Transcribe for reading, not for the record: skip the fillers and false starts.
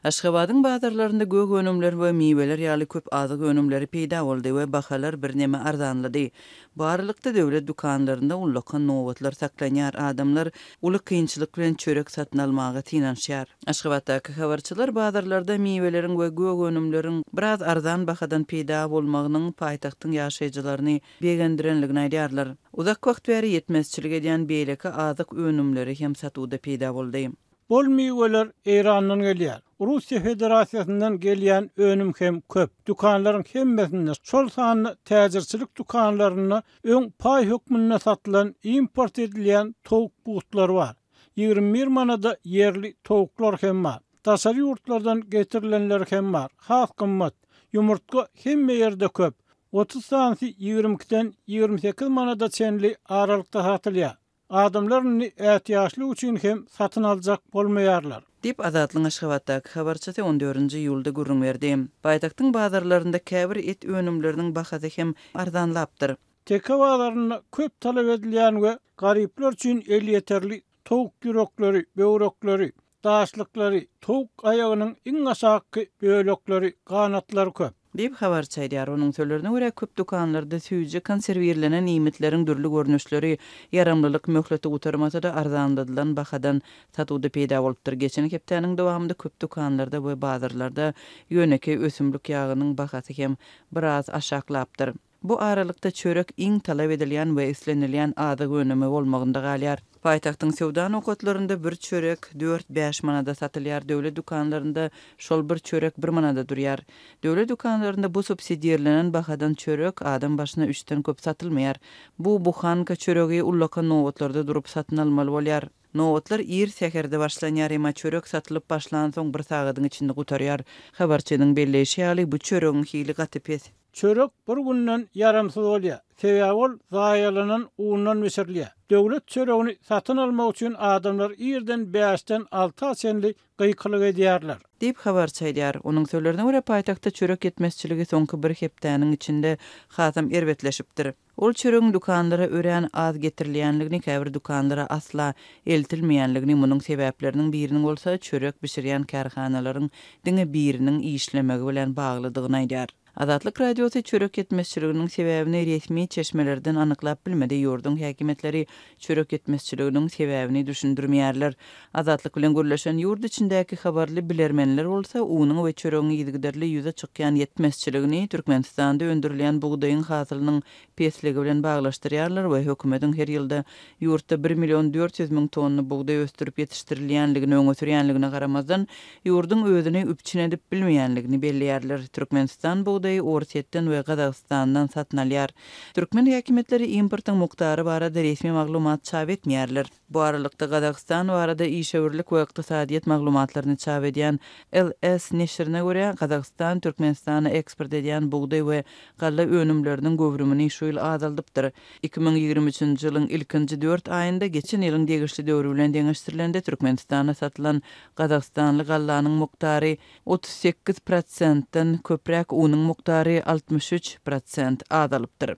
Aşgabadyň bazarlarynda gök önümler we miweler ýaly köp azyk önümleri peýda boldy we bahalar birneme arzanlady. Bu aralykda, döwlet dükanlarynda ullakan nobatlar saklanýar, adamlar uly kynçylyk bilen çörek satyn almaga synanyşýar. Aşgabatdaky habarçylar bazarlarda miweleriň we gök önümleriň biraz arzan bahadan peýda bolmagynyň paýtagtyň ýaşaýjylaryny begendirenligini aýdýarlar. Uzak wagt bäri ýetmezçilik edýän beýleki azyk önümleri hem satuwda peýda boldy. Bol miweler Eýrandan gelýär. Russiýa Federasiýasyndan gelýän önüm hem köp. Dükanlaryň hemmesinde, şol sanda täjirçilik dükanlarynda öň paý hökmünde satylan import edilýän towuk butlary bar. 21 manada ýerli towuklar hem bar. Daşary ýurtlardan getirilenleri hem bar. Has gymmat. Ýumurtga hemme ýerde köp. 30 sanysy 22-den 28 manada çenli aralykda satylýar. Adamlar indi ätiýaçlyk üçin hem satyn aljak bolmaýarlar. Diýip, Azatlygyň Aşgabatdaky habarçysy on dördünji iýulda gürrüň berdi. Paýtagtyň bazarlarynda käbir et önümleriniň bahasy hem arzanlapdyr. Teke bazarynda köp talap edilýän we garyplar üçin elýeterli towuk ýürekleri, böwrekleri, Daşlyklary, towuk aýagynyň iň aşakky bölekleri, ganatlary köp. Diýip, habarçy aýdýar. Onuň sözlerine görä, köp dükanlarda süýji, konserwirlenen iýmitleriň dürli görnüşleri ýaramlylyk möhleti gutarmasa-da, arzanladylan bahadan satuwda peýda bolupdyr. Geçen hepdäniň dowamynda köp dükanlarda we bazarlarda ýönekeý ösümlik ýagynyň bahasy hem biraz aşaklapdyr. Bu aralykda çörek iň talap edilýän we islenilýän azyk önümi bolmagynda galýar. Paýtagtyň söwda nokatlarynda bir çörek dört-bäş manada satylýar, döwlet dükanlarynda şol bir çörek bir manada durýar. Döwlet dükanlarynda bu subsidirlenen bahadan çörek adam başyna üçden köp satylmaýar. Bu buhanka çöregi ullakan nobatlarda durup satyn almaly bolýar. Nobatlar ir säherde başlanýar, emma çörek satylyp başlansoň bir sagadyň içinde gutarýar. Habarçynyň belleýşi ýaly, bu çöregiň hili gaty pes. Çörek bir günden ýaramsyz bolýar, sebäbi ol zaýalanan undan bişirilýär. Döwlet çöregini satyn almak üçin adamlar irden bäşden alta çenli gykylyk edýärler. Diýip, habarçy aýdýar. Onuň sözlerine görä, paýtagtda çörek ýetmezçiligi soňky bir hepdäniň içinde hasam erbetleşipdir. Ol çöregiň dükanlara örän az getirilýänligini, käbir dükanlara asla eltilmeýänligini, munuň sebäpleriniň biriniň bolsa çörek bişirýän kärhanalaryň diňe biriniň işlemegi bilen baglydygyny aýdýar. Azatlyk Radiosy çörek ýetmezçiliginiň sebäbini resmi çeşmelerden anyklap bilmedi, ýurduň häkimiýetleri çörek ýetmezçiliginiň sebäbini düşündirmeýärler. Azatlyk bilen gürleşen ýurt içindäki habarly bilermenler bolsa unuň we çöregiň yzygiderli ýüze çykýan ýetmezçiligini Türkmenistanda öndürilýän bugdaýyň hasylynyň pesligi bilen baglaşdyrýarlar we hökümetiň her ýylda ýurtda bir million 400 müň tonna bugdaý ösdürip ýetişdirilýänligini öňe sürýänligine garamazdan, ýurduň özüni üpjün edip bilmeýänligini belleýärler. Türkmenistan bugdaýy Orsýetden we Gazagystandan satyn alýar. Türkmen häkimiýetleri importyň mukdary barada resmi maglumat çap etmeýärler. Bu aralykda, Gazagystan barada işewürlik we ykdysadyýet maglumatlaryny çap edýän LS neşirine görä, Gazagystan Türkmenistana eksport edýän bugdaý we galla önümleriniň göwrümini şu ýyl azaldypdyr. 2023-nji ýylyň ilkinji dört aýynda geçen ýylyň degişli döwri bilen deňeşdirilende Türkmenistana satylan gazagystanly gallanyň mukdary 38 prosentden köpräk, unuň mukdary 63 prosent azalypdyr.